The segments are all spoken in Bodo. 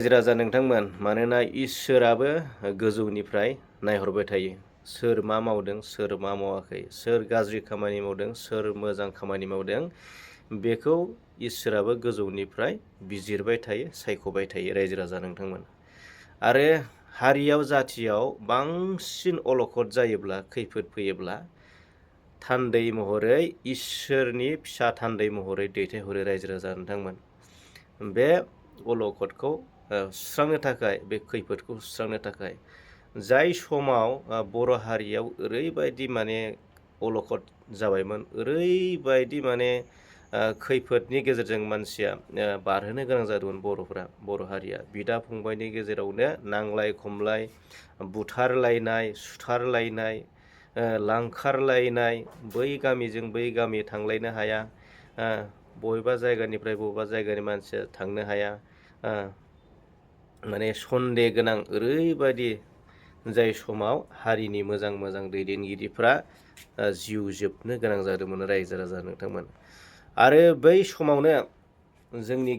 रायजो राजा नोंथांमोन, मानोना इसोराबो गोजौनिफ्राय नायहरबाय थायो। सोर मा मावदों, सोर मा मावाखै, सोर गाज्रि खामानि मावदों, सोर मोजां खामानि मावदों, बेखौ इसोराबो गोजौनिफ्राय बिजिरबाय थायो, सायख'बाय थायो रायजो राजा नोंथांमोन। आरो हारियाव जाथियाव बांसिन अलखद जायोब्ला, खैफोद फैयोब्ला थान्दै महरै इसोरनि फिसा थान्दै महरै दैथायहरो रायजो राजा नोंथांमोन। बे अलखदखौ सुस्रांनो थाखाय, बे खैफोदखौ सुस्रांनो थाखाय जाय समाव बर' हारियाव ओरैबायदि अलखद जाबायमोन, ओरैबायदि खैफोदनि गेजेरजों मानसिया बारहोनो गोनां जादोंमोन बर' हारिया। बिदा फंबायनि गेजेरावनो नांलाय खमलाय, बुथारलायनाय, सुथारलायनाय, लांखारलायनाय, बै गामिजों बै गामि थांलायनो हाया, बबेबा जायगानिफ्राय बबेबा जायगानि मानसिया थांनो हाया, सन्देह गोनां ओरैबायदि जाय समाव हारिनि मोजां मोजां दैदेनगिरिफ्रा जिउ जोबनो गोनां जादोंमोन रायजो राजा नोंथांमोन। आरो बै समावनो जोंनि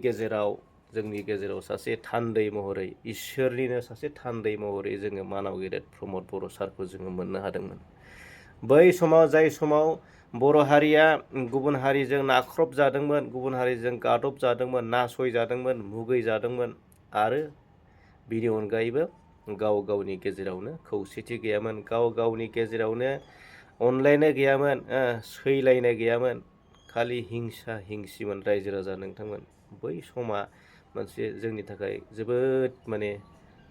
गेजेराव सासे थान्दै महरै, इसोरनिनो सासे थान्दै महरै जोङो मानाव गेदेर प्रमद बर' सारखौ जोङो मोननो हादोंमोन। बै समाव जाय समाव बर' हारिया गुबुन हारिजों नाख्रब जादोंमोन, गुबुन हारिजों गादब जादोंमोन, नासयजादोंमोन, मुगैजादोंमन, आरो बिनि अनगायैबो गाव गावनि गेजेरावनो खौसेथि गैयामोन, गाव गावनि गेजेरावनो अनलायनाय गैयामोन, सैलायनाय गैयामोन, खालि हिंसा हिंसिमोन रायजो राजा नोंथांमोन। बै समा मोनसे जोंनि थाखाय जोबोद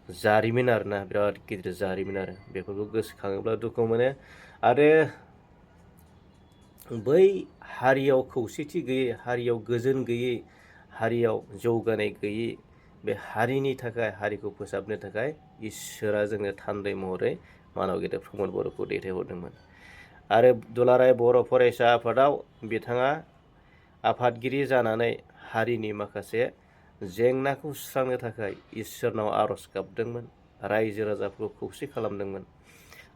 जारिमिन आरोना, बिराद गिदिर जारिमिन आरो। बेफोरखौ गोसोखाङोब्ला दुखु मोनो। आरो बै हारियाव खौसेथि गैयै, हारियाव गोजोन गैयै, हारियाव जौगानाय गैयै, बे हारिनि थाखाय, हारिखौ फोसाबनो थाखाय इसोरा जोंनो थान्दै महरै मानाव गेदेर प्रमद बर'खौ दैथायहरदोंमोन। आरो दुलाराय बर' फरायसा आफादाव बिथाङा आफादगिरि जानानै हारिनि माखासे जेंनाखौ सुस्रांनो थाखाय इसोरनाव आर'ज गाबदोंमोन, रायजो राजाफोरखौ खौसे खालामदोंमोन,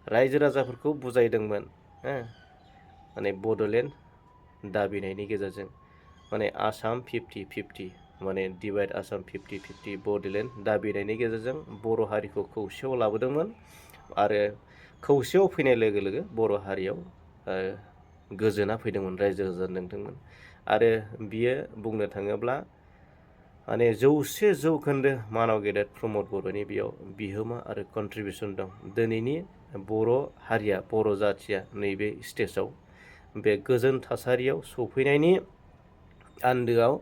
रायजो राजाफोरखौ बुजायदोंमोन। बड'लेण्ड दाबिनायनि गेजेरजों आसाम 50-50, डिभाइड आसाम 50-50 बड'लेण्ड दाबिनायनि गेजेरजों बर' हारिखौ खौसेयाव लाबोदोंमोन। आरो खौसेयाव फैनाय लोगो लोगो बर' हारियाव गोजोना फैदोंमोन रायजो राजा नोंथांमोन। आरो बियो बुंनो थाङोब्ला 100% मानाव गेदेर प्रमद बर'नि बेयाव बिहोमा आरो कन्ट्रिबिउसन दं। दिनैनि बर' हारिया, बर' जाथिया नैबे स्टेजाव, बे गोजोन थासारियाव सफैनायनि आन्दोआव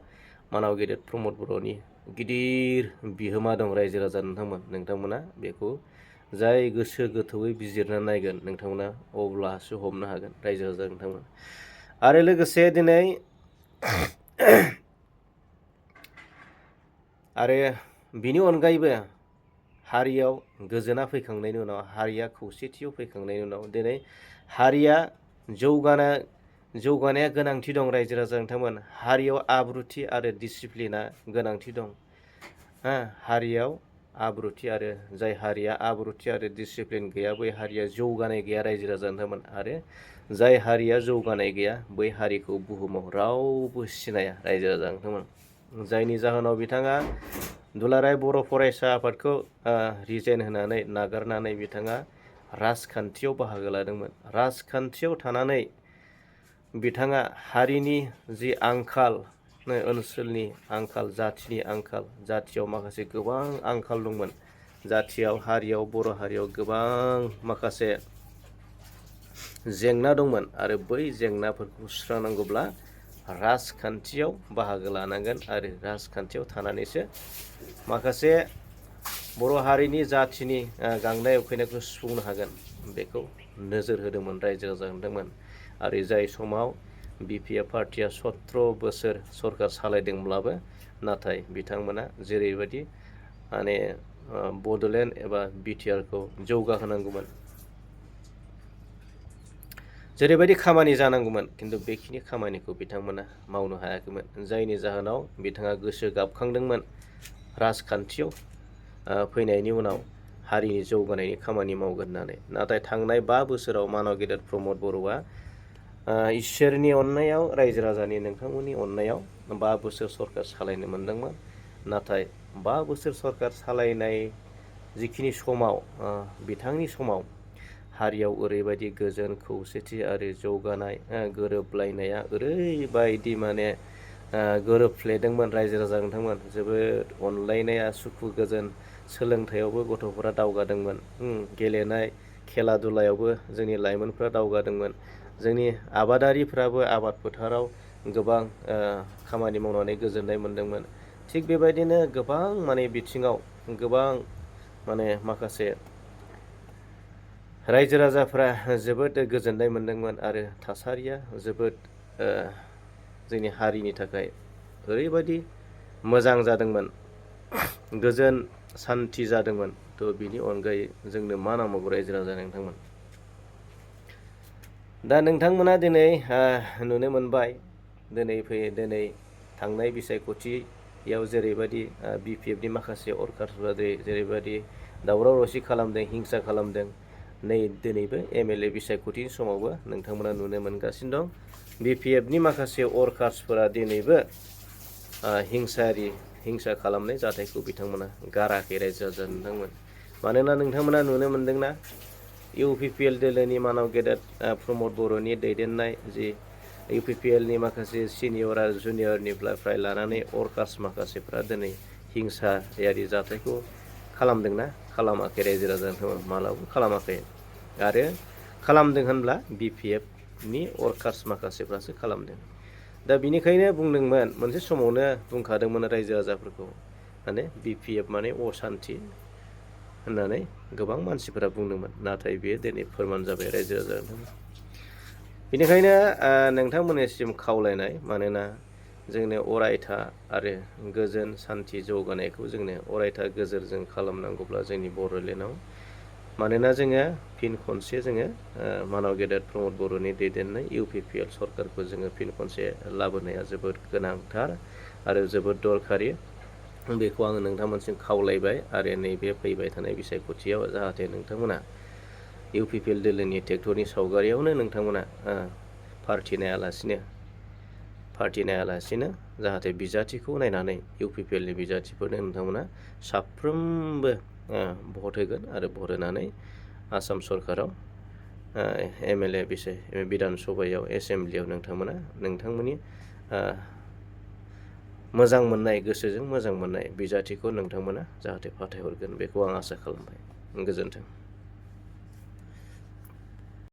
मानाव गेदेर प्रमद बर'नि गिदिर बिहोमा दं रायजो राजा नोंथांमोना बेखौ जाय गोसो गोथौयै बिजिरना नायगोन नोंथांमोना, अब्लासो हमनो हागोन रायजो राजा नोंथांमोन। आरो लोगोसे दिनै आरो बिनि अनगायैबो हारियाव गोजोना फैखांनायनि उनाव, हारिया खौसेथियाव फैखांनायनि उनाव दिनै हारिया जौगानाया गोनांथि दं रायजो राजा नोंथांमोन। हारियाव आब्रुथि आरो डिसिप्लिना गोनांथि दं। हारियाव आब्रुथि, आरो जाय हारिया आब्रुथि आरो डिसिप्लिन गैया, बै हारिया जौगानाय गैया रायजो राजा नोंथांमोन। आरो जाय हारिया जौगानाय गैया, बै हारिखौ बुहुमाव रावबो सिनाया रायजो राजा नोंथांमोन। जायनि जाहोनाव बिथाङा दुलाराय बर' फरायसा आफादखौ रिजाइन होनानै, नागारनानै बिथाङा राजखान्थियाव बाहागो लादोंमोन। राजखान्थियाव थानानै बिथाङा हारिनि जि आंखाल, ओनसोलनि आंखाल, जाथिनि आंखाल, जाथियाव माखासे गोबां आंखाल दंमोन, जाथियाव, हारियाव, बर' हारियाव गोबां माखासे जेंना दंमोन। आरो बै जेंनाफोरखौ सुस्रांनांगौब्ला राजखान्थियाव बाहागो लानांगोन, आरो राजखान्थियाव थानानैसो माखासे बर' हारिनि जाथिनि गांनाय उखैनायखौ सुफुंनो हागोन, बेखौ नोजोर होदोंमोन रायजो राजा नोंथांमोन। आरो जाय समाव BPF पार्टिया 17 बोसोर सरकार सालायदोंब्लाबो, नाथाय बिथांमोना जेरैबायदि बड'लेण्ड एबा BTRखौ जौगाहोनांगौमोन, जेरैबायदि खामानि जानांगौमोन, खिन्थु बेखिनि खामानिखौ बिथांमोना मावनो हायाखैमोन। जायनि जाहोनाव बिथाङा गोसो गाबखांदोंमोन राजखान्थियाव फैनायनि उनाव हारिनि जौगानायनि खामानि मावगोन होननानै। नाथाय थांनाय 5 बोसोराव मानाव गेदेर प्रमद बर'आ इसोरनि अननायाव, रायजो राजानि नोंथांमोननि अननायाव 5 बोसोर सरकार सालायनो मोनदोंमोन। नाथाय 5 बोसोर सरकार सालायनाय जिखिनि समाव बिथांनि समाव हारियाव ओरैबायदि गोजोन खौसेथि आरो जौगानाय गोरोबलायनाया ओरैबायदि माने गोरोबफ्लेदोंमोन रायजो राजा नोंथांमोन। जोबोद अनलायनाया सुखु गोजोन, सोलोंथायावबो गथ'फोरा दावगादोंमोन, गेलेनाय खेला दुलायावबो जोंनि लाइमोनफ्रा दावगादोंमोन, जोंनि आबादारिफ्राबो आबाद फोथाराव गोबां खामानि मावनानै गोजोननाय मोन्दोंमोन। थिग बेबायदिनो गोबां माने बिथिङाव गोबां माने माखासे रायजो राजाफ्रा जोबोद गोजोननाय मोन्दोंमोन आरो थासारिया जोबोद जोंनि हारिनि थाखाय ओरैबायदि मोजां जादोंमोन, गोजोन सान्थि जादोंमोन। थ' बिनि अनगायै जोंनो मा नांबावगौ रायजो राजा नोंथांमोन? दा नोंथांमोना दिनै नुनो मोनबाय, दिनै थांनाय बिसायख'थियाव जेरैबायदि BPFनि माखासे वर्कार्सफोरा जेरैबायदि दावराव दावसि खालामदों, हिंसा खालामदों, दिनैबो MLA बिसायख'थिनि समावबो नोंथांमोना नुनो मोनगासिनो दं। BPFनि माखासे वर्कार्सफोरा दिनैबो हिंसा खालामनाय जाथायखौ बिथांमोना गाराखै रायजो राजा नोंथांमोन। मानोना नोंथांमोना नुनो मोनदोंना UPPL दोलोनि मानाव गेदेर प्रमद बर'नि दैदेननाय जि UPPLनि माखासे सिनियर आरो जुनियरनिफ्राय लानानै वर्कार्स माखासेफ्रा दिनै हिंसायारि जाथायखौ खालामदोंना खालामाखै रायजो राजा नोंथांमोन? मालाबाबो खालामाखै। आरो खालामदों होनब्ला BPFनि वर्कार्स माखासेफ्रासो खालामदों। दा बिनिखायनो बुंदोंमोन, मोनसे समावनो बुंखादोंमोन रायजो राजाफोरखौ, माने BPF माने असान्थि होननानै गोबां मानसिफोरा बुंदोंमोन। नाथाय बेयो दिनै फोरमान जाबाय रायजो राजा नोंथांमोन। बेनिखायनो नोंथांमोननिसिम खावलायनाय, मानोना जोंनो अरायथा आरो गोजोन सान्थि जौगानायखौ जोंनो अरायथा गोजोरजों खालामनांगौब्ला जोंनि बड'लेण्डआव, मानोना जोङो फिन खनसे जोङो मानाव गेदेर प्रमद बर'नि दैदेननाय UPPL सरकारखौ जोङो फिन खनसे लाबोनाया जोबोद गोनांथार आरो जोबोद दरखारि। बेखौ आङो नोंथांमोनसिम खावलायबाय आरो नैबे फैबाय थानाय बिसायख'थियाव जाहाथे नोंथांमोना UPPL दोलोनि ट्रेक्टरनि सावगारियावनो नोंथांमोना पार्टि नायालासिनो जाहाथे बिजाथिखौ नायनानै UPPLनि बिजाथिफोरनो नोंथांमोना साफ्रोमबो भट होगोन आरो भट होनानै आसाम सरकाराव MLA बिधान सभायाव एसेमब्लियाव नोंथांमोना नोंथांमोननि मोजां मोननाय, गोसोजों मोजां मोननाय बिजाथिखौ नोंथांमोना जाहाथे फाथायहरगोन, बेखौ आं आसा खालामबाय। गोजोन्थों।